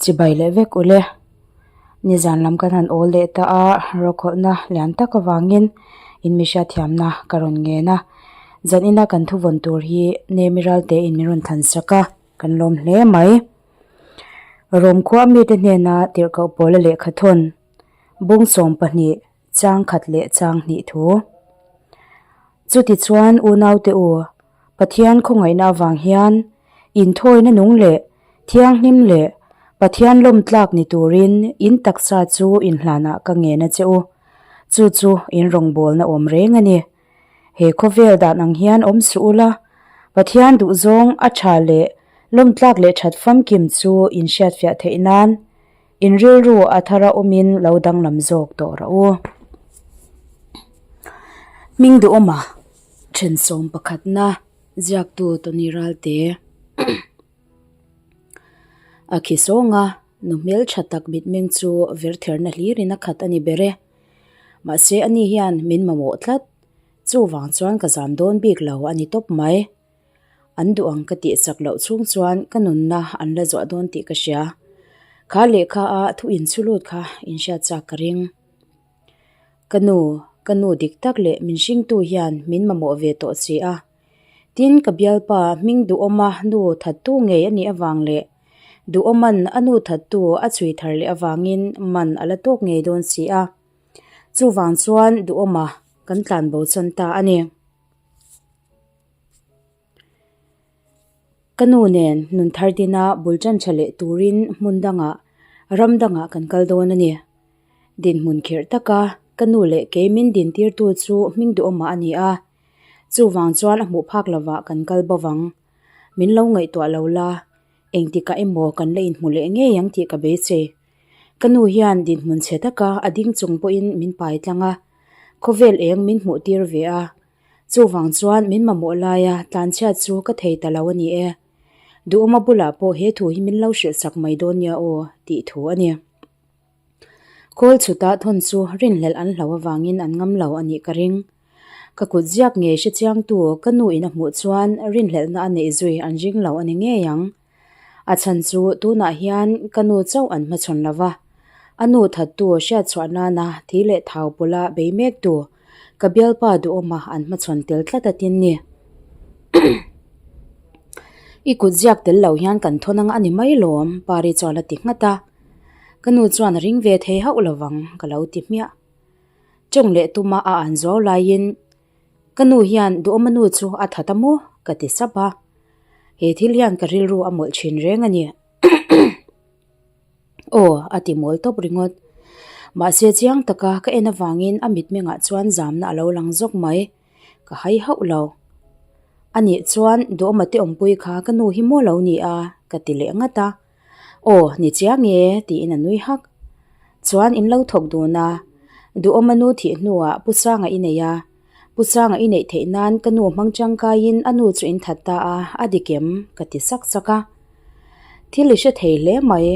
Chibai leh vek ule. Nizan lam kan han awl leh ta a, rokhawlhna lian tak avangin in mi hriatthiamna ka rawn ngen a. Zan ina kan thuvawn tur hi Nemi Ralte in min rawn thlan sak a, kan lawm hle mai. Rom khua mite hnena tirhkoh pawla lehkha thawn bung 12 chang khat leh chang hnih thu. Chutichuan unaute u, Pathian khawngaihna avang hian inthawina nung leh thianghlim leh Pathian lawmtlak ni turin in taksa chu inhlanah ka ngen a che u. Chu chu in rawngbawlna awm reng a ni. He khawvel dan ang hian awm suh ula, Pathian duhzawng a tha leh lawmtlak leh that famkim chu in hriatfiah theih nan In rilru a thara awmin lo danglam zawk tawh rawh u. Hming duhawma then sawm pakhatna ziaktu Tony Ralte a khi sawnga nu hmeltha tak mitmeng chu vertherna hlirin a khat a ni ber e. Mahse ani hian min mamawh tlat, chuvang chuan ka zam dawn bik lo a ni tawp mai. An duh ang ka tih chak loh chhung chuan ka nunna an la zuah dawn tih ka hria. Kha lehkha a thu inchhu lut kha inhriat chak ka ring. Ka nu, ka nu dik tak leh min hringtu hian min mamawh ve tawh si a. Tin, ka bialpa hming duhawma nu thattu ngei a nih avang leh Duhawman a nu thattu a chhui thar leh avangin man a la tawk ngei dawn si a. Chuvang chuan Duhawma kan tlanbo chan ta a ni. Ka nu nen nun thar dina bul tan tha leh turin hmun dangah, ram dangah kan kal dawn a ni. Dinhmun khirh taka ka nu leh kei min dintirtu chu hming duhawmah a ni a, chuvang chuan a hmuh phak lovah kan kal bo vang. Min lo ngaihtuah lo la, engtikah emaw kan la inhmu leh ngei ang tih ka beisei. Ka nu hian dinhmun chhe taka a ding chung pawhin min pai tlang a, khawvel eng min hmuh tir ve a, Chuvang chuan min mamawh laia tlanchhiat chu ka thei ta lo a ni e. Duhawma bulah pawh he thu hi min lo hrilh sak mai dawn nia aw tih thu a ni. Khawl chhuta thawn chu rinhlelh an hlo avangin an ngam lo a nih ka ring. Ka kut ziak ngei hre chiangtu ka nu in a hmuh chuan rinhlelhna a neih zui an ring lo a ni ngei ang. A chhan chu tunah hian ka nu chauh an hmachhawn lo va, a nu thattu hriatchhuah nana thi leh thau pawla bei mektu ka bialpa duhawma an hmachhawn tel tlat a tin ni. I kut ziak tel lo hian kan thawn ang a ni mai lawm, Pari chuan a ti nghat a. Ka nu chuan a ring ve thei hauh lovang ka lo ti hmiah. Tawng leh tuma a an zuau laiin Ka nu hian duhawma nu chu a that a maw? ka ti sap a. He thil hian ka rilru a mawlh thin reng a ni. Aw, a ti mawl tawp ringawt. Mahse chiang taka ka en avangin a mitmengah chuan zamna a lo lang zawk mai. Ka hai hauh lo. Anih chuan duhawma te awmpui kha ka nu hi maw lo ni a? ka ti leh ngat a. Aw, ni chiang e, tiin a nui hak. Chuan in lo thawk dun a, Duhawma nu thih hnuah Pu Sanga i nei a, Pu Sanga i neih theih nan ka nu hmang tangkaiin a nu chu in that ta a, a dik em? ka ti sak sak a. Thil i hre thei hle mai,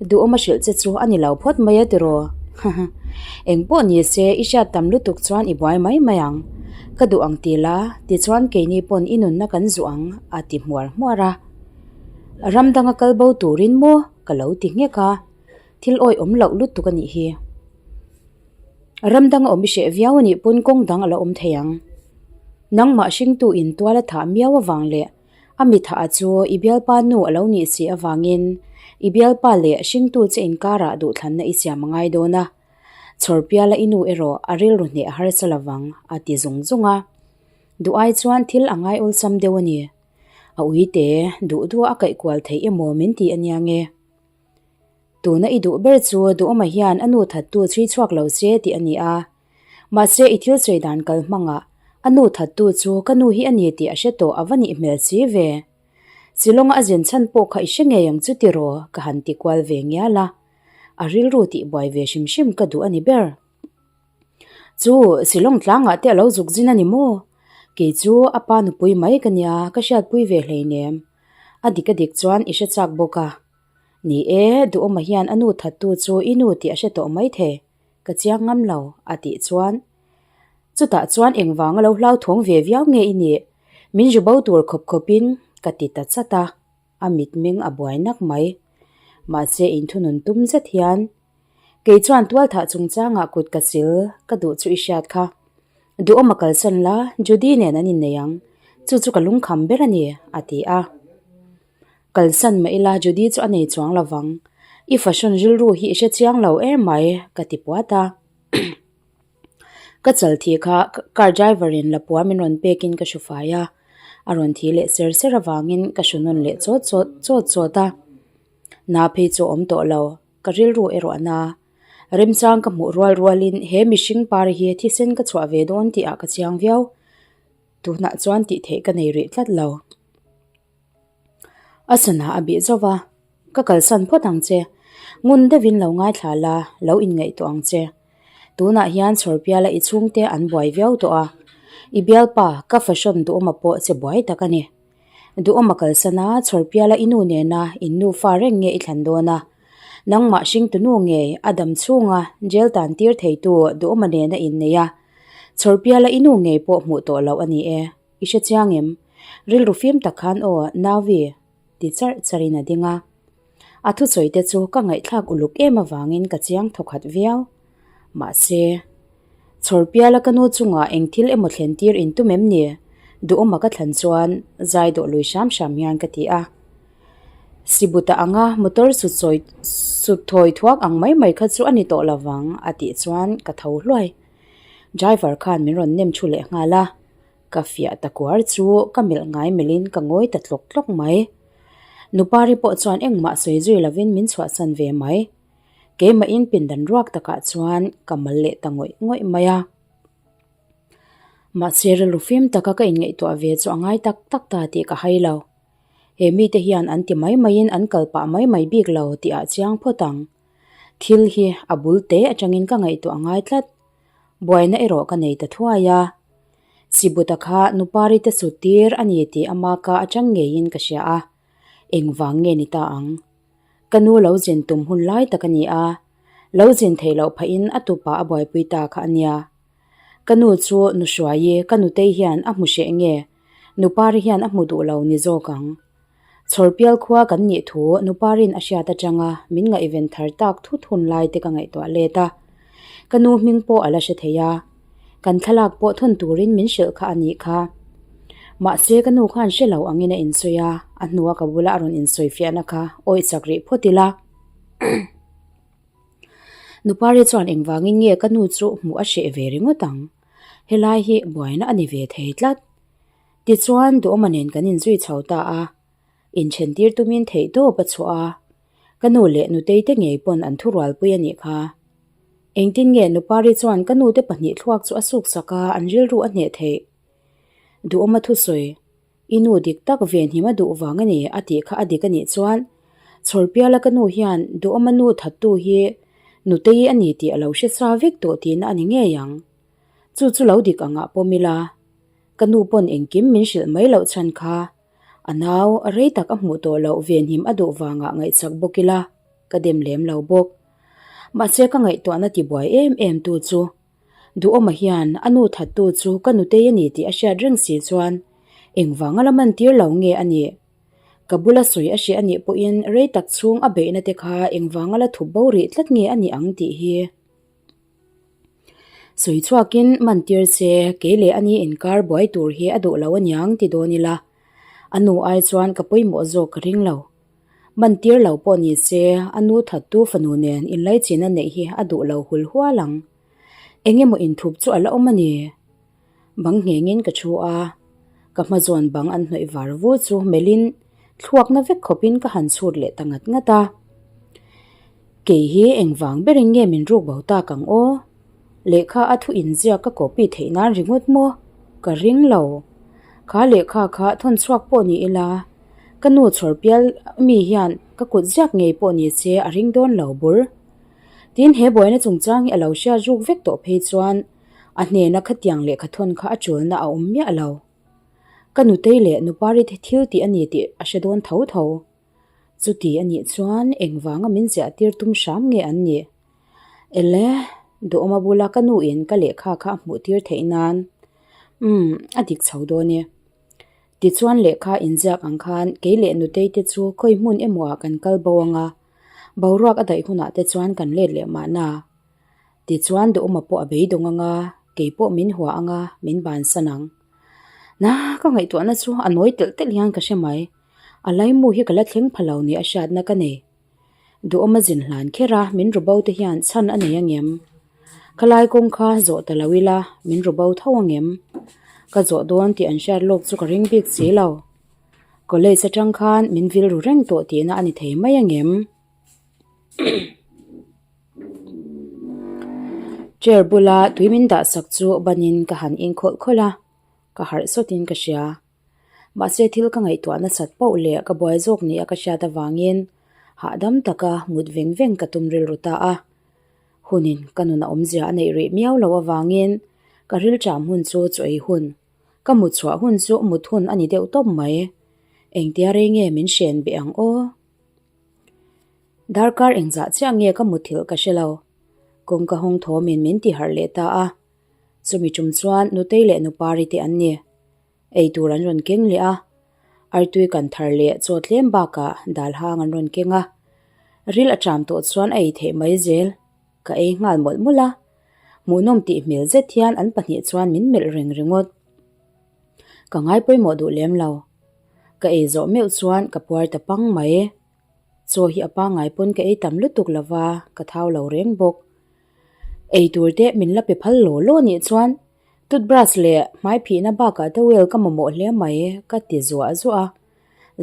Duhawma hrilh che chu a ni lo phawt mai a tiraw? Engpawh ni se i hriat tam lutuk chuan i buai mai mai ang. Ka duh ang ti la, tichuan keini pawn i nunna kan zuh ang, a ti hmuar hmuar a. Ram danga kal bo turin maw ka lo ti nghek a, thil awi awm loh lutuk a nih hi. Ram danga awm i hreh viau a nih pawn kawng dang a la awm thei ang. Nangmah hringtu in tual a thah miau avang leh a mi thah chu i bialpa nu a lo nih si avangin i bialpa leh hringtu che inkarah duhthlanna i siam a ngai dawn a, chhawrpiala i nu erawh a rilru hneh a harsa lovang a ti zung zung a. Duh ai chuan thil a ngai awlsam deuh a ni. A uite duh duh a kaih kual theih emaw min ti a nia nge? Tuna i duh ber chu duhawma hian a nu thattu chhui chhuak lo se tih a ni a. Mahse i thil sawi dan kal hmangah a nu thattu chu ka nu hi a ni tih a hre tawh a va nih hmel si ve. Shillong-a a zin chhan pawh kha i hre ngei ang chu tiraw ka han ti kual ve ngial a. A rilru tih buai ve hrim hrim ka duh a ni ber. Chu Shillong tlangah te a lo zuk zin a ni maw? Kei chu a pa nupui mai ka nia, ka hriatpui ve hleinem. A dik a dik chuan i hre chak bawk a. Ni e, Duhawma hian a nu thattu chu i nu tih a hre tawh mai thei, ka chiang ngam lo, a tih chuan. Chutah chuan engvang a lo hlauthawng ve viau nge i nih? Min zu bo tur khawp khawpin ka ti ta chat a. A mitmeng a buai nak mai. Mahse inthunun tum zet hian, Kei chuan tualthah chungchangah kut ka sil ka duh chu i hriat kha. Duhawm a kalsan la, Judy nen an innei ang. Chu chu ka lungkham ber a ni, a ti a. Kalsan mah ila Judy chu a nei chuang lo vang. I fashion rilru hi i hre chiang lo em mai, ka ti puat a. Ka chal thih kha car driver in lapua min rawn pekin ka hru fai a, a rawn thi leh ser ser avangin ka hru nawn leh chawt chawt chawt chawt a. Na phei chu a awm tawh lo, ka rilru erawh a na. Remchang ka hmuh rual rualin he mihring par hi thisen ka chhuah ve dawn tih ah ka chiang viau. Tunah chuan tih theih ka nei rih tlat lo. A sana a bih zauh va, Ka kalsan phawt ang che. Ngun deuhin lo ngaithla la, lo inngaihtuah ang che. Tunah hian chhawrpiala i chhungte an buai viau tawh a. I bialpa, ka fashion duhawma pawh che buai tak a ni. Duhawma kalsan a, chhawrpiala i nu nena in nufa reng nge i thlan dawn a. Nangmah hringtunu ngei a dam chhunga jail tan tir theitu duhawma nena innei a. Chhawrpiala i nu ngei pawh hmuh tawh loh a ni e. I hre chiang em? Rilru fim tak khan aw, Nauvi, ti charh charhin a ding a. A thusawi te chu ka ngaihthlak uluk em avangin ka chiang thawkhat viau. Mahse, Chhawrpiala ka nu chungah eng thil emaw thlen tir in tum em ni? Duhawma ka thlan chuan zai dawh lui hram hram hian ka ti a. Sibuta anga motor sut sawi sut thawi thuak ang mai mai kha chu a ni tawh lovang a tih chuan ka tho hluai. Driver khan min rawn nem thu leh nghal a. Ka fiah ta kuar chu ka melh ngai melhin ka ngawi ta tlawk tlawk mai. Nupari pawh chuan engmah sawi zui lovin min chhuahsan ve mai. Keimahin pindan ruak takah chuan ka mal leh ta ngawih ngawih mai a. Mahse rilru fim taka ka inngaihtuah ve chu a ngai tak tak ta tih ka hai lo. He mite hian an ti mai maiin an kal pah mai mai bik lo tih ah chiang phawt ang. Thil hi a bul te atangin ka ngaihtuah a ngai tlat. Buaina erawh ka nei ta thuai a. Sibuta kha Nupari te sut tir a ni tih ama ka atang ngeiin ka hria a, engvang nge ni ta ang? Ka nu lo zin tum hun lai tak a ni a, lo zin theih loh phahin a tupa a buaipui ta kha a nia. Ka nu chu nu Hruaii ka nutei hian a hmu hreh nge Nupari hian a hmu duh lo ni zawk ang? Chhawrpial khua kan nih thu Nuparin a hriat atanga min ngaihven thar tak thut hun lai te ka ngaihtuah let a. Ka nu hming pawh a la hre thei a, kan thlalak pawh thawn turin min hrilh kha a nih kha. Mahse ka nu khan hre lo angin a insawi a, a hnua ka bula a rawn insawi fiahna kha awih chak rih phawt ila. Nupari chuan engvangin nge ka nu chu hmuh a hreh ve ringawt ang? Helai hi buaina a ni ve thei tlat. Tichuan, Duhawma nen kan inzui chho ta a, inthen tir tumin theih tawp a chhuah a, ka nu leh nutei te ngei pawn an thurualpui a nih kha. Engtin nge Nupari chuan ka nute pahnih thluak chu a suksak a, an rilru a hneh theih? Duhawma thusawi, I nu dik tak venhim a duh vang a ni a tih kha a dik a nih chuan, Chhawrpiala ka nu hian Duhawma nu thattu hi nutei a ni tih a lo hre sa vek tawh tihna a ni ngei ang. Chu chu lo dik angah pawm ila. Ka nu pawn engkim min hrilh mai loh chhan kha a nau rei tak a hmuh tawh loh venhim a duh vangah ngaihchak bawk ila ka dem lem lo bawk. Mahse ka ngaihtuahna tibuai em em tu chu Duhawma hian a nu thattu chu ka nutei a ni tih a hriat reng si chuan engvanga la man tir lo nge a nih? Ka bula sawi a hria a nih pawhin rei tak chhung a beihna te kha engvanga la thup bo rih tlat nge a nih ang tih hi. Sawi chhuakin man tir che, kei leh ani inkar buai tur hi a duh lo aniang ti dawn ila. A nu ai chuan ka pawimawh zawk ka ring lo. Man tir lo pawh ni se, a nu thattu fanu nen inlaichin a neih hi a duh lo hul hual ang. Eng emaw inthup chu a la awm a ni. Bang nghengin ka thu a, ka hma zawn bang an hnawih var vu chu melhin thluakna vek khawpin ka han chhut leh ta ngat ngat a. Kei hi engvang berin nge min ruk bo tak ang aw? Lehkha a thu inziak ka copy theih nan ringawt maw? Ka ring lo. Kha lehkha kha thawn chhuak pawh ni ila, ka nu chhawr pial mi hian ka kut ziak ngei pawh ni se a ring dawn lo bur. Tin, he buaina chungchang hi a lo hriat ruk vek tawh phei chuan A hnena khatiang lehkha thawn kha a chulna a awm miah lo. Ka nutei leh Nupari te thil tih a ni tih a hre dawn tho tho. Chuti a nih chuan engvanga min ziah tir tum hram nge an nih? Ele, Duhawma bula ka nu in ka lehkha kha a hmuh tir theih nan. Umm, a dik chho dawn e. Tichuan lehkha inziak ang khan kei leh nutei te chu khawi hmun emaw ah kan kal bo ang a. Boruak a daih hunah te chuan kan let leh mahna. Tichuan Duhawma pawh a beidawng anga, kei pawh min hua anga min bansan ang. Na, ka ngaihtuahna chu a nawi telh telh hian ka hre mai. A laimu hi ka la thleng pha lo ni a hriatna ka nei. Duhawma zin hlan kher a, min ru bo te hian chhan a nei angem? Khalai kawng kha zawh ta lo ila, min ru bo tho angem? Ka zawh dawn tih an hriat lawk chu ka ring bik si lo. College atang khan min vil ru reng tawh tihna a ni thei mai angem? Chair bula tui min dah sak chu banin ka han in khawlh khawlh a, ka harh sawtin ka hria. Mahse thil ka ngaihtuah nasat poh leh ka buai zawk nia ka hriat avangin hahdam taka mut veng veng ka tum rilru ta a. Hunin ka nun a awmzia a neih rih miau loh avangin ka rilṭam hun chu chu ei hun, ka mut chhuah hun chu mut hun a ni deuh tawp mai. Engtia rei nge min hren beh ang aw? Darkar engzah chiah nge ka muthilh ka hre lo. Kawngka hawng thawmin min ti harh leh ta a. Chumi tum chuan Nutei leh Nupari te an ni. Ei tur an rawn keng leh a. Artui kan thar leh chaw tlem bakah dal hang an rawn keng a. Ril a ṭam tawh chuan a ei theih mai zel. Ka ei nghal mawlh mawlh a. Hmuhnawm tih hmel zet hian an pahnih chuan min melh reng ringawt. Ka ngai pawimawh duh lem lo. Ka ei zawh meuh chuan ka puar ta pang mai. Chaw hi a pangngai pawn ka ei tam lutuk lo va, ka thau lo reng bawk. Ei tur te min la pe phal law law nih chuan toothbrush leh hmai phihna bakah towel ka mamawh hle mai ka ti zuah zuah a.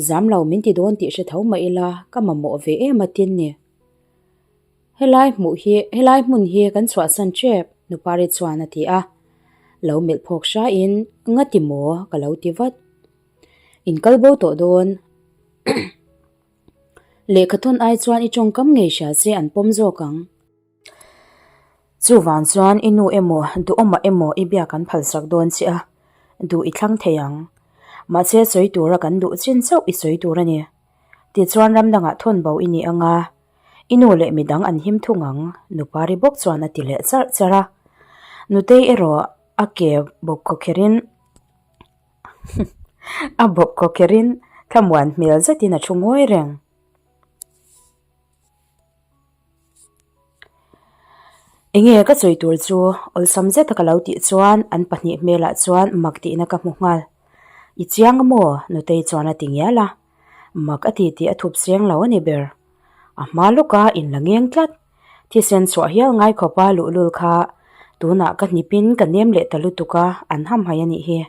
Zam lo min ti dawn tih hre tho mah ila ka mamawh ve em a tin ni. Helai hmuh hi, helai hmun hi kan chhuahsan tep, Nupari chuan a ti a. Lo melh phawk hrain, Nga ti maw? ka lo ti vat. In kal bo tawh dawn. Lehkha thawn ai chuan i tawngkam ngei hria che an pawm zawk ang. Chuvang chuan i nu emaw, duhawmah emaw i biak an phalsak dawn che a, duh i thlang thei ang. Mahse sawi tura kan duh chin chauh i sawi tur a ni. Tichuan ram dangah thawn bo i ni anga, i nu leh midang an him thung ang, Nupari bawk chuan a ti leh charh charh a. Nutei erawh a ke bawp khawkherhin a bawp khawkherhin thlamuan hmel zetin a thu ngawi reng. Enge ka sawi tur chu awlsam zeta ka lo tih chuan an pahnih hmelah chuan mak tihna ka hmu nghal. I chiang a maw? Nutei chuan a ti ngial a. Mak a ti tih a thup seng lo a ni ber. A hma lawka in la ngeng tlat. Thisen chhuah hial ngai khawpa luhlul kha tunah ka hnipin ka nem leh ta lutuk a, an hamhaih a nih hi.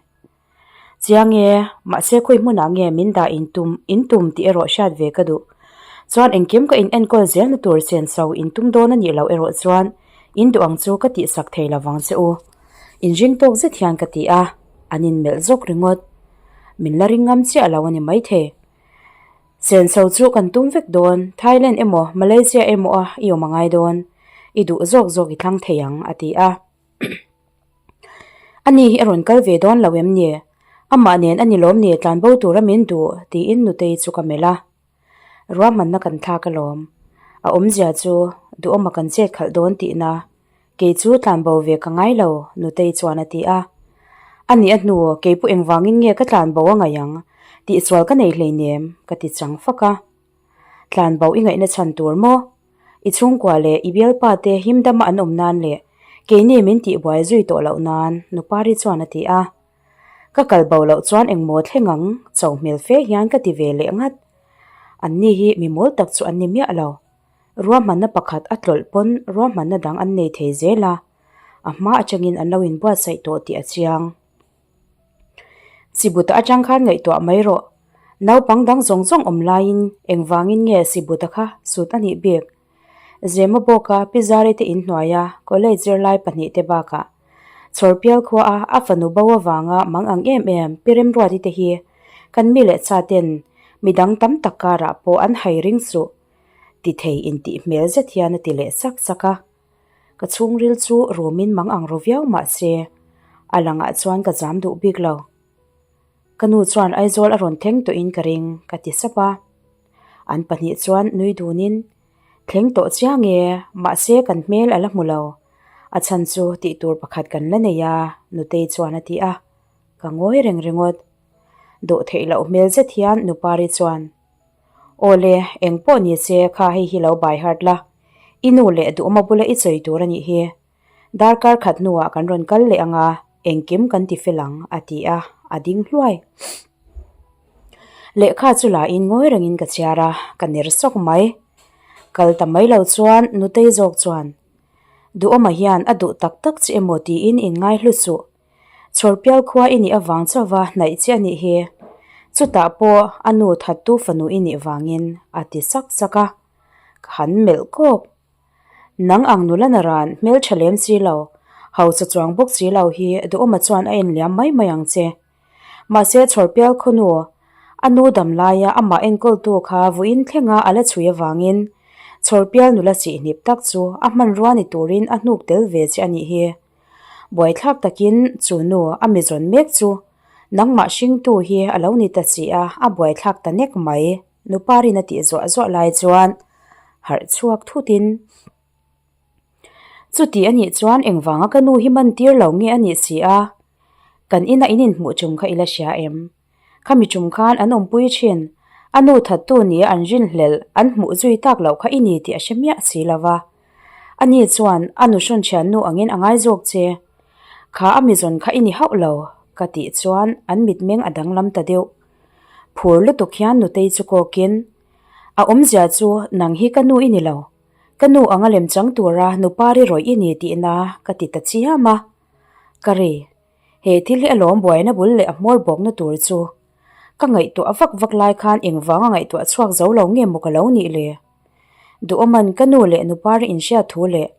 Chiang e, mahse khawi hmunah nge min dah in tum in tum tih erawh hriat ve ka duh. Chuan engkim ka in enkawl zelna tur senso in tum dawn a nih loh erawh chuan in duh ang chu ka tihsak thei lo vang che u. In ring tawk zet hian ka ti a, an in melh zawk ringawt. Min la ring ngam chiah lo a ni maithei. Senso chu kan tum vek dawn, Thailand emaw Malaysia emaw a i awm a ngai dawn, i duh zawk zawk i thlang thei ang a ti a. Ani hi a rawn kal ve dawn lo em ni? Amah nen a ni lawm ni tlan bo tura min duh? tiin Nutei chu ka melh a. Ruahmanna kan thlak alawm. A awmzia chu duhawma kan chet khalh dawn tihna. Kei chu tlan bo ve ka ngai lo, Nutei chuan a ti a. A nih a hnu, kei pawh engvangin nge ka tlan bo a ngaih ang? Tihsual ka nei hleinem, ka ti chang fak a. Tlan bo i ngaihna chhan tur maw? I chhungkua leh i bialpa te him dama an awm nan leh keini min tihbuai zui tawh loh nan, Nupari chuan a ti a. Ka kal bo loh chuan engmaw thleng ang, cho hmel fe hian ka ti ve leh ngat. Anni hi mi mawl tak chu an ni miah lo. Ruahmanna pakhat a tlawlh pawn ruahmanna dang an nei thei zel a, a hma atangin an lo inbuatsaih tawh tih a chiang. Sibuta atang khan ngaihtuah mai rawh. Naupang dang zawng zawng awm laiin engvangin nge Sibuta kha sut a nih bik? Zema bawka Pi Zari te inhnuaia college zirlai pahnih te bakah Chhawrpial khuaa a fanu bo avanga mang ang em em Pi Remruati te hi kan mi leh cha ten midang tam tak karah pawh an hai ring suh ti thei intih hmel zet hian a ti leh sak sak a. Ka chhungril chu rumin mang ang ru viau mah se, a langah chuan ka zam duh bik lo. Ka nu chuan Aizawl a rawn thleng tawhin ka ring, ka ti sap a. An pahnih chuan nui dunin, Thleng tawh chiang e, mahse kan hmel a la hmu lo. A chhan chu tih tur pakhat kan la nei a, Nutei chuan a ti a. Ka ngawi reng ringawt. Dawh theih loh hmel zet hian Nupari chuan. Awle, eng pawh ni se kha hei hi lo by heart la. I nu leh duhawma bula i chawi tur a nih hi. Darkar khat hnuah kan rawn kal leh ang a, engkim kan ti fel ang, a ti a, a ding hluai. Lehkha chu la in ngawi rengin ka chhiar a, ka ner sawk mai. Kal ta mai lo chuan Nutei zawk chuan, Duhawma hian a duh tak tak che emaw tiin in ngaihlu suh. Chhawrpial khua i nih avang chauva hnaih che a nih hi. Chutah pawh a nu thattu fanu i nih vangin a ti sak sak a, ka han melh kawk. Nang ang nula naran hmeltha lem si lo, hausa chuang bawk si lo hi Duhawma chuan a en liam mai mai ang che. Mahse Chhawrpial khawnu, a nu dam laia amah enkawltu kha vawiin thlenga a la chhui avangin Chhawrpial nula sihhnip tak chu a hmanrua ni turin a hnuk tel ve che a nih hi. Buaithlak takin chu nu a mi zawn mek chu nangmah hringtu hi a lo ni ta si a, a buaithlak ta nek mai. Nuparin a tih zuah zuah lai chuan harh chhuak thutin, Chuti a nih chuan engvanga ka nu hi man tir lo nge a nih si a? Kan ina in inhmuh tum kha i la hria em? Khami tum khan an awmpui thin, a nu thattu nia an rinhlelh an hmuh zui tak loh kha i ni tih a hre miah si lo va. Ani chuan a nu hrawn thiannu angin a ngai zawk che. Kha a mizawn kha i ni hauh lo, ka tih chuan an mitmeng a danglam ta deuh. Phur lutuk hian nutei chu kawkin, A awmzia chu nang hi ka nu i ni lo. Ka nu anga lem chang tura nupari rawih i ni tihna ka ti ta chiam a. Ka ri, he thil hi a lawm buaina bul leh a hmawr bawkna tur chu. Ka ngaihtuah vak vak lai khan engvanga ngaihtuah chhuak zo lo nge maw ka lo nih le? Duhawman ka nu leh nupari inhriat thu leh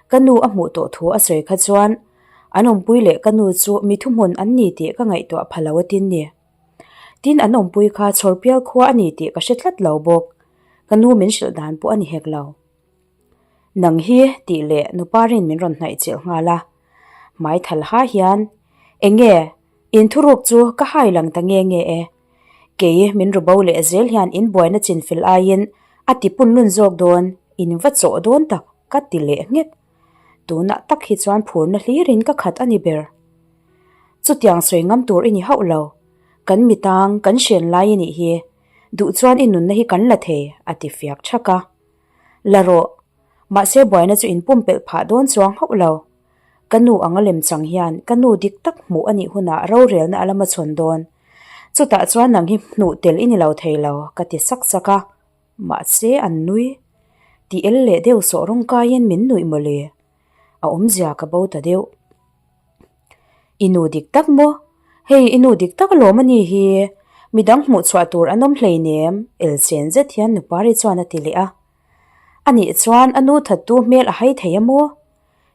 ka nu a hmuh tawh thu a sawi kha chuan an awmpui leh ka nu chu mi thuhmun an ni tih ka ngaihtuah pha lo a tin ni. Tin an awmpui kha chhawrpial khua a ni tih ka hre tlat lo bawk. Ka nu min hrilh dan pawh a ni hek lo. Nang hi tih leh nuparin min rawn hnaih chilh nghal a. Hmai thal ha hian, Eng nge, in thuruk chu ka hai lang ta nge nge e. Kei min ru bo leh zel hian in buaina chinfel aiin a ti punlun zawk dawn, in va chawh dawn tak ka ti leh nghek. Tunah tak hi chuan phurna hlirin ka khat a ni ber. Chutiang sawi ngam tur i ni hauh lo. Kan mitang, kan hrian lai i nih hi. Duh chuan i nunna hi kan la thei, a ti fiak thak a. La rawh. Mahse buaina chu in pumpelh phah dawn chuang hauh lo. Ka nu anga lem chang hian ka nu dik tak hmuh a nih hunah rorelna a la hmachhawn dawn. Chutah chuan nang hi hnuh tel i ni lo thei lo, ka ti sak sak a. Mahse an nui. Ti el leh deuh sawh rawng kaiin min nuih mawle. A awmzia ka bo ta deuh. I nu dik tak maw? Hei i nu dik tak alawm a ni hi. Midang hmuh chhuah tur an awm hleinem, elsen zet hian Nupari chuan a ti leh a. Anih chuan a nu thattu hmel a hai thei a maw?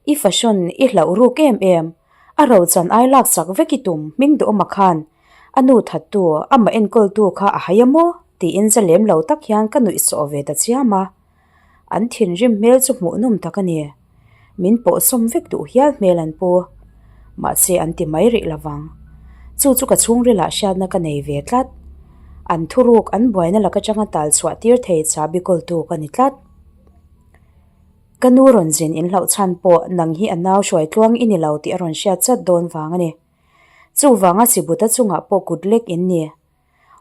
I fashion i hlauh ruk em em, a rochan ai laksak vek i tum hming duhawma khan a nu thattu amah enkawltu kha a hai a maw? tiin za lem lo tak hian ka nuih sawh ve ta chiam a. An thinrim hmel chu hmuhnawm tak a ni. Min pawhsawm vek duh hial hmel an pu. Mahse an ti mai rih lovang. Chu chu ka chhungrilah hriatna ka nei ve tlat. An thuruk an buaina laka changa tal chhuah tir thei chahbi kawltu ka ni tlat. Ka nu rawn zin in hlauh chhan pawh nang hi a nau hruai tluang i ni lo tih a rawn hriat chat dawn vang a ni. Chuvanga Sibuta chungah pawh kut lek in ni.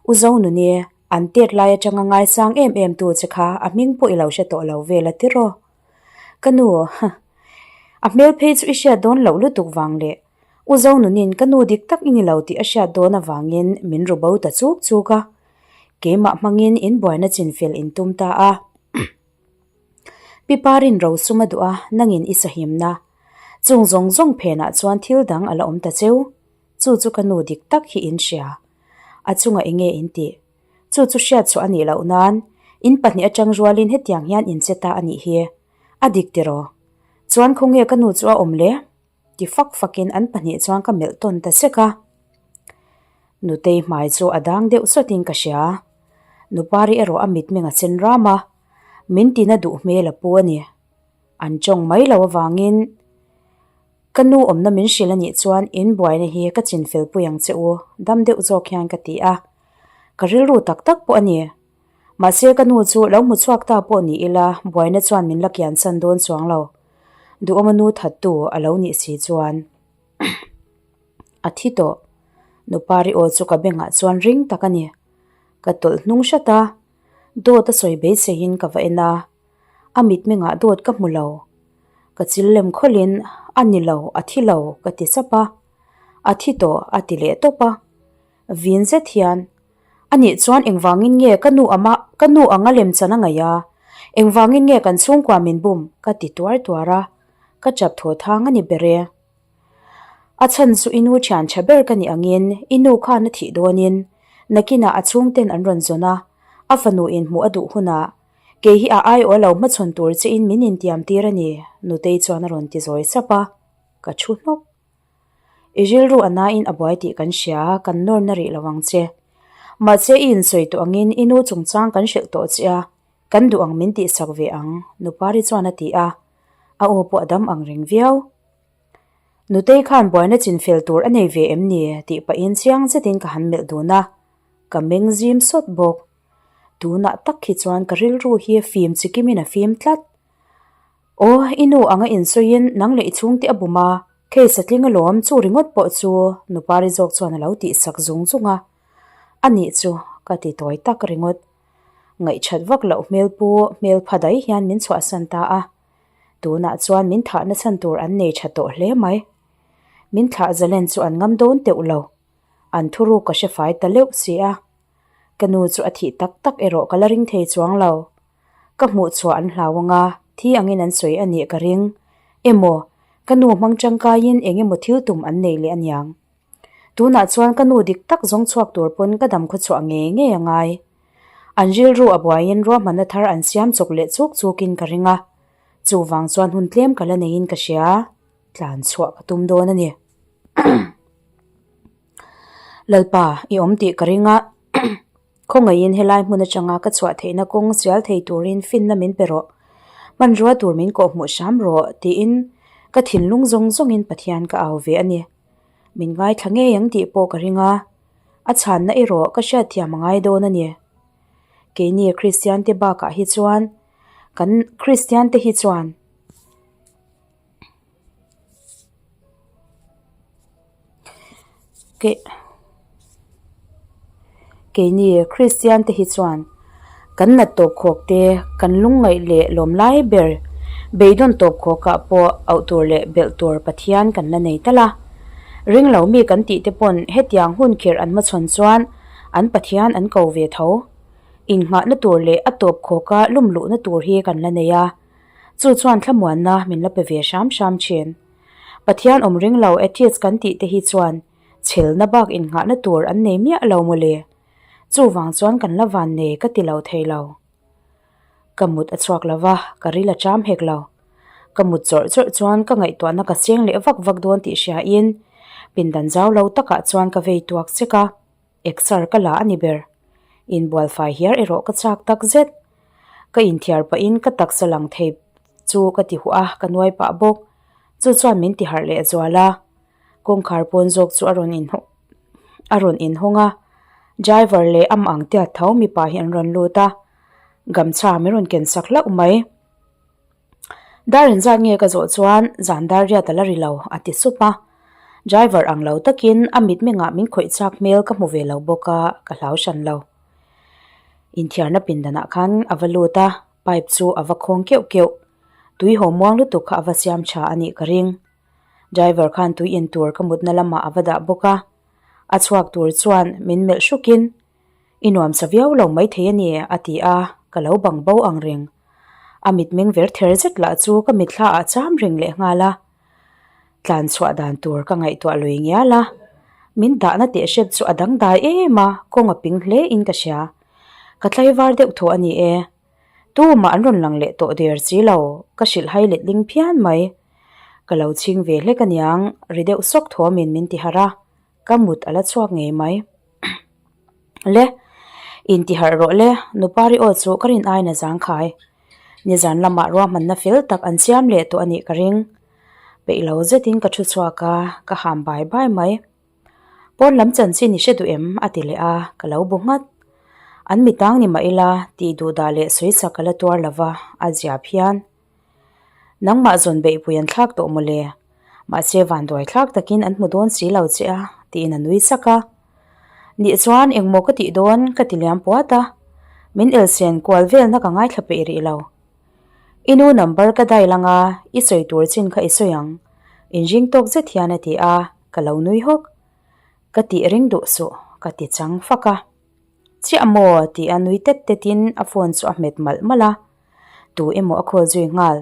U Zonuni, an tet lai atanga ngaisang em em tu che kha a hming pawh i lo hre tawh lo vel a tiraw? Ka nu, huh, a hmel phei chu i hriat dawn loh lutuk vang leh U Zonunin ka nu dik tak i ni lo tih a hriat dawn avangin min ru bo ta chuk chuk a. Keimah hmangin in buaina chinfel in tum ta a. Pi Parin ro sum a duh a, nangin i sahimna. Chung zawng zawng phenah chuan thil dang a la awm ta cheu. Chu chu ka nu dik tak hi in hria. A chunga enge in tih? Chu chu hriat chhuah a nih loh nan, in pahnih atang rualin hetiang hian in che ta a nih hi. A dik tiraw? Chuan khawnge ka nu chu a awm le? Ti fak fakin an pahnih chuan ka melh tawn ta sek a. Nutei hmai chu a dang deuh sawtin ka hria. Nupari erawh a mitmeng a sen ram a, min tina duh hmel a pu a ni. An tawng mai lo avangin ka nu awmna min hrilh a nih chuan in buaina hi ka chinfel pui ang che u, dam deuh zawk hian ka ti a. Ka rilru tak tak pawh a ni. Mahse ka nu chu lo hmu chhuak ta pawh ni ila buaina chuan min la kian san dawn chuang lo. Duhawma nu thattu a lo nih si chuan a thi tawh. Nupari aw chu ka bengah chuan ring tak a ni. Ka tawlh hnung hrat a. Dawt a sawi beiseiin ka va en a, a mitmengah dawt ka hmu lo. Ka chil lem khawlhin, A ni lo, a thi lo, ka ti sap a. A thi tawh, a ti leh tawp a. Vin zet hian, A nih chuan engvangin nge ka nu ama ka nu anga lemchan a ngaih a? Engvangin nge kan chhungkua min bum? ka ti tuar tuar a. Ka chap thaw thang a ni ber e. A chhan chu i nu thian tha ber ka nih angin i nu khan a thih dawnin nakinah a chhungten an rawn zawn a, a fanu inhmuh a duh hunah kei hi a aiawh lo hmachhawn tur chein min intiam tir a ni, Nutei chuan a rawn ti zawi sap a, ka thu hnawk. I rilru a nain a buai tih kan hria, kan nawr na rih lo ang che. Mahse i insawi tawh angin i nu chungchang kan hrilh tawh che a, kan duh ang min tihsak ve ang, Nupari chuan a ti a, a aw pawh a dam ang reng viau. Nutei khan buaina chinfel tur a nei ve em ni tih pahin chiang zetin ka han melh dun a, ka meng zim sawt bawk. Tunah tak hi chuan ka rilru hi fim chikimin a fim tlat. Aw, i nu anga insawiin nang leh i chhungte a bum a, case a tling alawm chu ringawt pawh chu Nupari zawk chuan a lo tihsak zung zung a. A nih chu ka ti tawi tak ringawt. Ngaihchat vak loh hmel pu hmel pha daih hian min chhuahsan ta a. Tunah chuan min thahna chhan tur an nei tha tawh hle mai. Min thlah zalen chu an ngam dawn teuh lo. An thuruk ka hre fai ta leuh si a. Ka nu chu a thih tak tak erawh ka la ring thei chuang lo. Ka hmuh chhuah an hlau anga thi angin an sawi a nih ka ring. Emaw, ka nu hmang tangkaiin eng emaw thil tum an nei leh aniang. Tunah chuan ka nu dik tak zawng chhuak tur pawn ka dam khawchhuah ngei ngei a ngai. An rilru a buaiin ruahmanna thar an siam chawk leh chuk chukin ka ring a, chuvang chuan hun tlem ka la neiin ka hria, tlan chhuah ka tum dawn a ni. Lalpa, i awm tih ka ring a, khawngaihin helai hmun atanga ka chhuah theihna kawng sial thei turin finna min pe rawh, hmanrua tur min kawhhmuh hram rawh tiin ka thinlung zawng zawngin Pathian ka au ve a ni. Min ngaithla ngei ang tih pawh ka ring a, a chhanna erawh ka hriatthiam a ngai dawn a ni. Keini Kristian te bakah hi chuan kan Kristian te hi chuan Keini Kristian te hi chuan kan nat tawp khawk te, kan lungngaih leh lawm lai ber beidawn tawp khawkah pawh auh tur leh belh tur Pathian kan la nei tal a. Ring lo mi kan tih te pawn hetiang hun khirh an hmachhawn chuan an Pathian an ko ve tho. Innghahna tur leh a tawp khawka lum luhna tur hi kan la nei a. Chu chuan thlamuanna min la pe ve hram hram thin. Pathian awm ring lo atheist kan tih te hi chuan chhelna bak innghahna tur an nei miah lo mawle. Chuvang chuan kan la van nei ka ti lo thei lo. Ka mut a chhuak lo va, ka ril a cham hek lo. Ka mut chawrh chawrh chuan ka ngaihtuahna ka seng leh vak vak dawn tih hriain pindan zau lo takah chuan ka vei tuak chek a, exer ka la a ni ber. Inbual fai hiar erawh ka chak tak zet. Ka inthiar pahin ka taksa lang thei chu ka ti huah a, ka nuai pah bawk. Chu chuan min ti harh leh zual a. Kawngkhar pawn zawk chu a rawn inhawng a rawn inhawng a, driver leh amah ang tiat tho mipa hi an rawn lut a, gamchha min rawn ken sak hlauh mai. Dar inzat nge ka zawh chuan zan dar riat a la ri lo a ti sup a, driver ang lo takin a mitmengah min khawih chak hmel ka hmu ve lo bawk a, ka hlau hran lo. Inthiarna pindanah khan a va lut a, pipe chu a va khawng keuh keuh, tui haw muang lutuk kha a va siam tha a nih ka ring. Driver khan tui in tur ka mutna lamah a va dah bawk a, a chhuak tur chuan min melh hrukin, I nuam sa viau lo maithei a ni a ti a, ka lo bang bo ang reng. A mitmeng ver ther zet lah chu ka mitthla ah cham reng leh nghal a, tlan chhuah dan tur ka ngaihtuah lui ngial a, min dahna teh hrep chu a dangdai em a, kawng a ping hle in ka hria. Ka tlaivar deuh thaw a ni e. Tumah an rawn lang leh tawh der si lo, ka hrilh hai letling phian mai. Ka lo chhing ve hlek aniang, ri deuh sawk thawmin min ti harh a, ka mut a la chhuak ngei mai. Le, inti harh rawh le, Nupari aw chu ka rin aiin a zang khai. Nizan lamah ruahmanna fel tak an siam leh tawh a nih ka ring. Peih lo zetin ka thu chhuak a, ka ham bai bai mai. Pawn lam chanchin i hre duh em? a ti leh a, ka lo bu nghat. An mitang ni mah ila, tih duh dah leh sawisak ka la tuar lo va, a zia phian. Nangmah zawn beihpui an thlak tawh mawle, mahse vanduai thlak takin an hmu dawn si lo che a, tiin a nui sak a. Nih chuan engmaw ka tih dawn ka ti liam puat a. Min elsen kual velna ka ngaithla peih rih lo. I nu number ka dial anga i sawi tur chin kha i sawi ang. Inring tawk zet hian a ti a, ka lo nui hawk. Ka tih ring duh suh, ka ti chang fak a. Chiah maw? ti a nui tet tetin a phone chu a hmet malh malh a. Tu emaw a call zui nghal.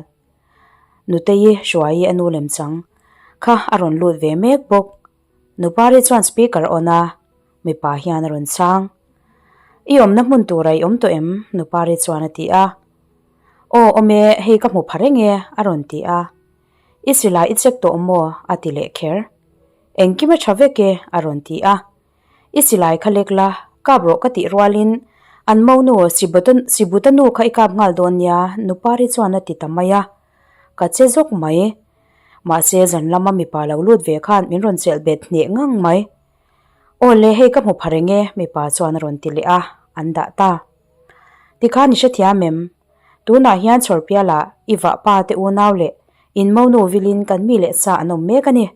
Nutei Hruaii a nu lem chang kha a rawn lut ve mek bawk. Nupari chuan speaker on a, mipa hian a rawn chhang. I awmna hmun tura i awm tawh em? Nupari chuan a ti a. Aw awm e, hei ka hmu pha reng e, a rawn ti a. I silai i check tawh maw? a ti leh kher. Engkim a tha vek e, a rawn ti a. I silai kha lek la, kap rawh ka tih rualin an monu Sibuta nu kha i kap nghal dawn nia, Nupari chuan a ti ta mai a. Ka che zawk mai. Mahse zan lama mipa lo lut ve khan min rawn chelh bet hneh ngang mai. Aw le, hei ka hmu pha reng e, mipa chuan a rawn ti leh a, an dah ta. Tikhan i hrethiam em? Tunah hian chhawrpialah i vahpa te unau leh in monu vilin kan mi leh sa an awm mek a ni.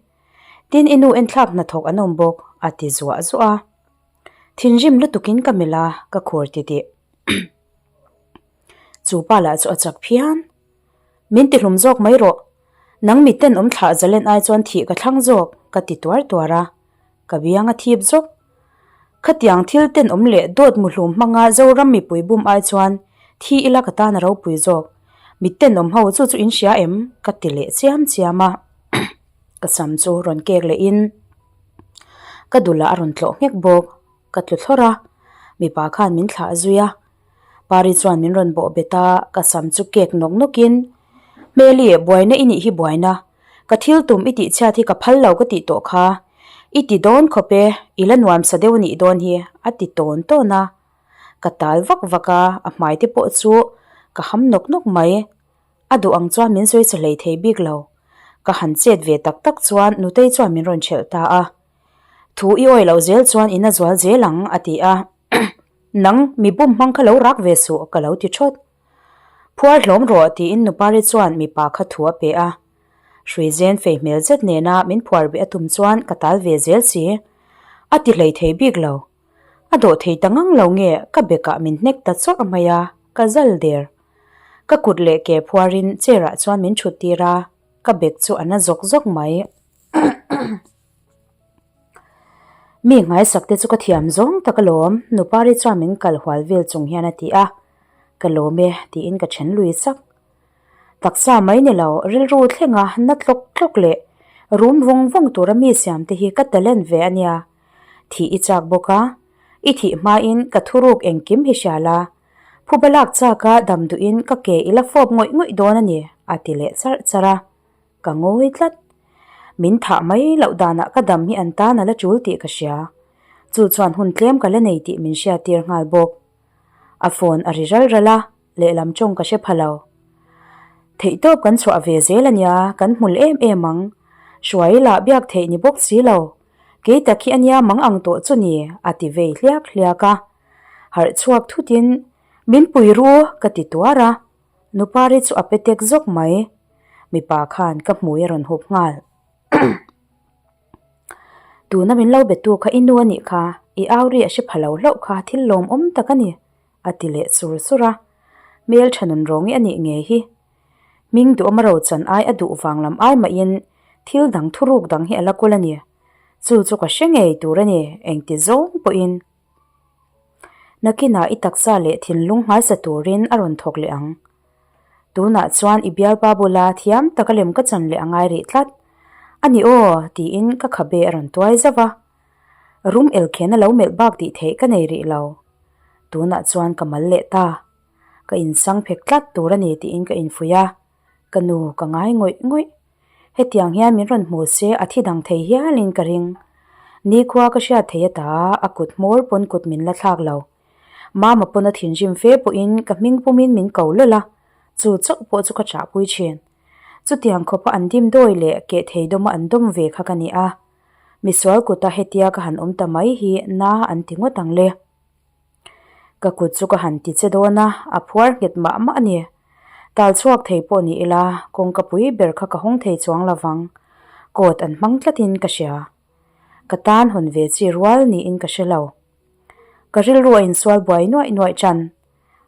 Tin i nu enthlak hnathawk an awm bawk, a ti zuah zuah a. Thinrim lutukin ka melh a, ka khur titih. Chu pa lah chu a chak phian. Min ti hlum zawk mai rawh. Nang miten awm thlah zalen ai chuan thih ka thlang zawk, ka ti tuar tuar a. Ka biang a thip zawk. Khatiang thil ten awm leh dawt muhlum hmanga Zoram mipui bum ai chuan thi ila ka tan a ropui zawk. Miten awm ho chu chu in hria em? ka ti leh chiam chiam a. Ka sam chu rawn kek leh in ka dulah a rawn tlawh nghek bawk. Ka tlu thlawrh a, mipa khan min thlah zui a. Pari chuan min rawn bawh bet a, ka sam chu kek nawk nawkin, Hmeli, buaina i nih hi buaina. Ka thil tum i tih chhiat hi ka phal lo ka tih tawh kha. I ti dawn khawp e, i la nuam sa deuh a nih dawn hi, a ti tawn tawn a. Ka tal vak vak a, a hmai te pawh chu ka ham nawk nawk mai. A duh ang chuan min sawi chhe hlei thei bik lo. Ka han chet ve tak tak chuan Nutei chuan min rawn ṭhelh ta a. Thu i awih loh zel chuan in a zual zel ang, a ti a. Nang, mi bum hmang kha lo rak ve suh, ka lo ti thawt. Phuar hlawm rawh, tiin Nupari chuan mipa kha thu a pe a. Hruizen fei hmel zet nena min phuar beh a tum chuan ka tal ve zel si. A ti hlei thei bik lo. A dawh thei ta ngang lo nge ka bekah min hnek ta chawrh mai a, ka zal der. Ka kut leh ke phuarin chair ah chuan min thut tir a, ka bek chu a na zawk zawk mai. Mi nghaisak te chu ka thiam zawng tak alawm, Nupari chuan min kal hual vel chung hian a ti a, Ka lawm e tiin ka then lui sak. Taksa mai ni lo, rilru thlenga na tlawk tlawk leh rum vawng vawng tura mi siam te hi ka talent ve a nia. Thih i chak bawk a, i thih hmain ka thuruk engkim hi hria la, phuba lak chaka dam duhin ka ke i la fawp ngawih ngawih dawn a ni, a ti leh charh charh a. Ka ngawi tlat. Min thah mai loh danah ka dam hi an tan a la tul tih ka hria. Chu chuan hun tlem ka la nei tih min hriattir nghal bawk. A phone a ri ral ral a, lehlam tawng ka hre pha lo. Theihtawp kan chhuah ve zel a nia, kan hmul em em ang. Hruai lah biak theih ni bawk si lo. Kei tak hi a nia mang ang tawh chu ni, a ti vei hliak hliak a. Harh chhuak thutin, Min pui ru, ka ti tuar a. Nupari chu a pe tek zawk mai. Mipa khan ka hmui a rawn hup nghal. Tuna min lo betu kha i nu a nih kha, i au ri a hre pha lo hlauh kha thil lawmawm tak a ni, a ti leh sur sur a. Hmel tha nun rawngi a nih ngei hi. Hming duhawm a rochan ai a duh vang lam ai mahin thil dang thuruk dang hi a la kawl a ni. Chu chu ka hre ngei tur a ni, engti zawng pawhin. Nakinah i taksa leh thinlung nghaisa turin a rawn thawk leh ang. Tunah chuan i bialpa bula thiam taka lem ka chan leh a ngai rih tlat. A ni aw, tiin ka khabe a rawn tuai zauh a. Rum elkhen a lo melh bak tih theih ka nei rih lo. Tunah chuan ka mal leh ta. Ka insang phek tlat tur a ni tiin ka infuih a. Ka nu ka ngai ngawih ngawih. Hetiang hian min rawn hmu se a thi dang thei hialin ka ring. Nikhua ka hriat thei ata a kut hmawr pawn kut min la thlak lo. Mama pawn a thinrim fe pawhin ka hming pumin min ko lawlh a, chu chauh pawh chu ka chahpui thin. Chutiang khawpa an dim dawi leh keh thei dawma an dawm ve kha ka ni a. Misual kuta hetia ka han awm ta mai hi na an ti ngawt ang le. Ka kut chu ka han ti che dawn a, a phuar nghet mah mah a ni. Tal chhuak thei pawh ni ila, kawngka pui ber kha ka hawng thei chuang lo vang. Coat an hmang tlatin ka hria. Ka tan hawn ve chi rual niin ka hre lo. Ka rilru a insual buai nuaih nuaih tan.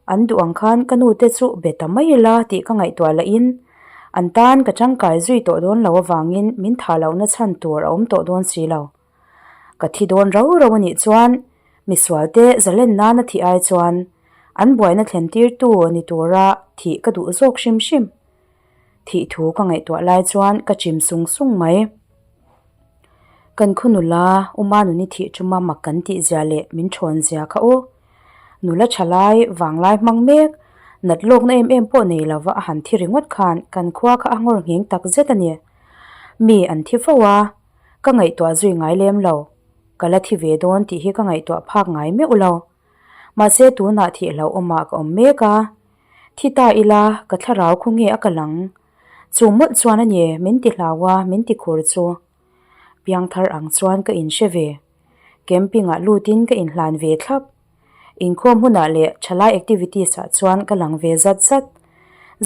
An duh ang khan ka nu te chu be ta mai ila tih ka ngaihtuah lahin an tan ka tangkai zui tawh dawn lo avangin min thah lohna chhan tur a awm tawh dawn si lo. Ka thi dawn rau rau a nih chuan misualte zalen nana thih ai chuan an buaina thlen tirtu ni tura thih ka duh zawk hrim hrim. Thih thu ka ngaihtuah lai chuan ka chim sung sung mai. Kan khaw nula Uma nuni thih tuma mak kan tih zia leh min thawn zia kha aw. Nula tha lai vang lai hmang mek nat lawkna em em pawh nei lova a han thi ringawt khan kan khua kha a ngawr ngheng tak zet a ni. Mi an thi fo a, ka ngaihtuah zui ngai lem lo. Ka la thi ve dawn tih hi ka ngaihtuah phak ngai meuh lo. Mahse tunah thih hlauhawmah ka awm mek a, thi ta ila ka thlarau khaw nge a kal ang? Chu mawlh chuan a ni min ti hlau a, min ti khur chu. Piangthar ang chuan ka inhre ve. Camping ah lutin ka inhlan ve thlap. Inkhawm hunah leh thalai activities ah chuan ka lang ve zat zat.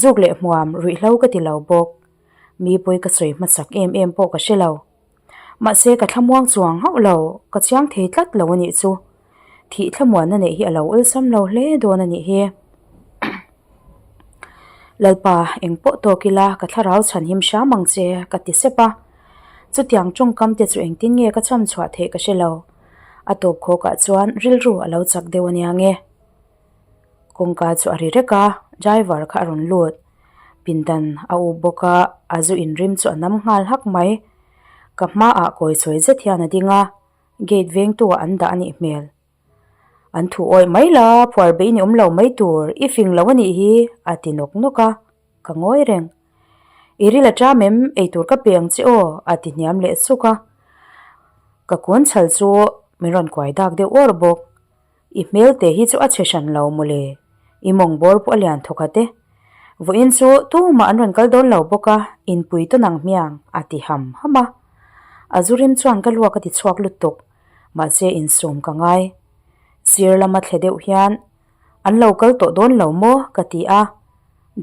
Zuk leh hmuam ruihhlo ka ti lo bawk. Mi pawi ka sawi hmasak em em pawh ka hre lo. Mahse ka thlamuang chuang hauh lo, ka chiang thei tlat lo a nih chu. Thih thlamuanna neih hi a lo awlsam lo hle dawn a nih hi. Lalpa, eng pawh tawk ila ka thlarau chhan him hram ang che, ka ti sep a. Chutiang tawngkam te chu engtin nge ka cham chhuah theih ka hre lo. A tawp khawkah chuan rilru a lo chak deuh a nia nge. Kawngka chu a ri rek a, driver kha a rawn lut. Pindan a up bawk a, a zu inrim chu a nam nghal hak mai. Ka hmaah kawi sawi zet hian a ding a, gate vengtu ah an dah a nih hmel. An thu awih mai la, phuar beih ni awm lo mai tur, i fing lo a nih hi, a ti nawk nawk a, ka ngawi reng. I ril a ṭam em, eitur ka pe ang che aw, a ti hniam leh suk a. Ka kun chhal chu min rawn kuai dak deuh uar bawk. I hmel te hi chu a chhe hran lo mawle, i mawng bawr pawh a lian thawk a te. Vawiin chu tumah an rawn kal dawn lo bawk a, inpui tawn ang hmiang, a ti ham ham a. A zu rim chuan ka luak a ti chhuak lutuk, mahse insum ka ngai. Sir lama thle deuh hian, An lo kal tawh dawn lo maw? ka ti a.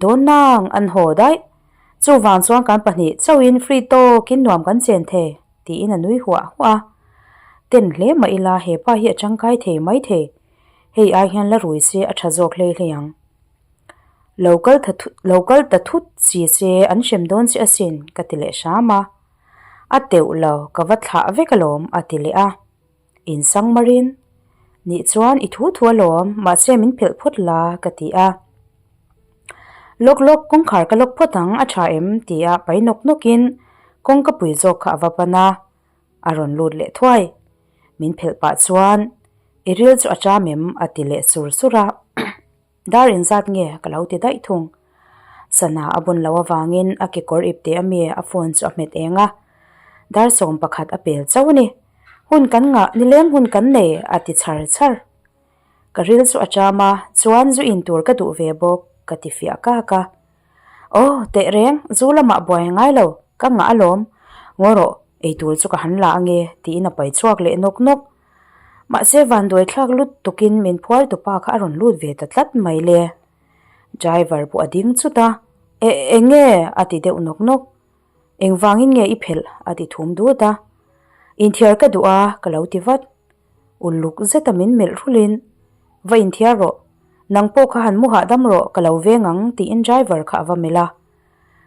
Dawn nang, an haw daih. Chuvang chuan kan pahnih chauhin free tawkin nuam kan chen thei. Tiin a nui huah huah a. Ten hle mah ila he pa hi a tangkai thei mai thei. Hei ai hian la rui se a tha zawk hlei hlei ang. Lo kal tha thut lo kal ta thut chi se an hrem dawn che asin ka ti leh hram a. A teuh lo ka va thlah vek alawm a ti leh a. Insang marin nih chuan i thu thu alawm mahse min phelh phawt la ka ti a. Lawk lawk kawngkhar ka lawk phawt ang a tha em ti a pai nawk nawk in kawngka pui zawk kha a va pan a, a rawn lut leh thuai. Min phelh pah chuan i ril chu a cham em a ti leh sur sur a. Dar inzat nge ka lo ti daih thung. Sana a bun loh avangin a kekawr ipte a mi a phone chu a hmet eng a. Dar 11 a pel chauh a ni. Hun kan ngah nileng hun kan nei a ti chhar chhar. Ka ril chu a cham a, chuan zu in tur ka duh ve bawk ka ti fiah kak a. Aw teh reng, zu lamah buai a ngai lo, ka ngah alawm. Ngaw rawh, eitur chu ka han la ange tiin a pai chhuak leh nawk nawk. Mahse vanduai thlak lut tukin min phuar tupa kha a rawn lut ve ta tlat mai le. Driver pawh a ding chut a, E eng nge? a ti deuh nawk nawk. Engvangin nge i phelh? a ti thum dut a. Inthiar ka duh a, ka lo ti vat. Uluk zeta min melh rulin, Va inthiar rawh. Nang pawh kha han mu hahdam rawh, ka lo veng ang tiin driver kha a va melh a.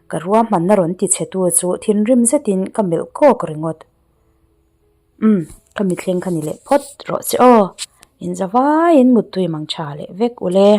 Ka ruahmanna rawn ti chhe tu chu thinrim zetin ka melh kawk ringawt. Umm, ka mithleng kha ni leh phawt rawh che aw. Inzavaiin muttui mang tha leh vek ule.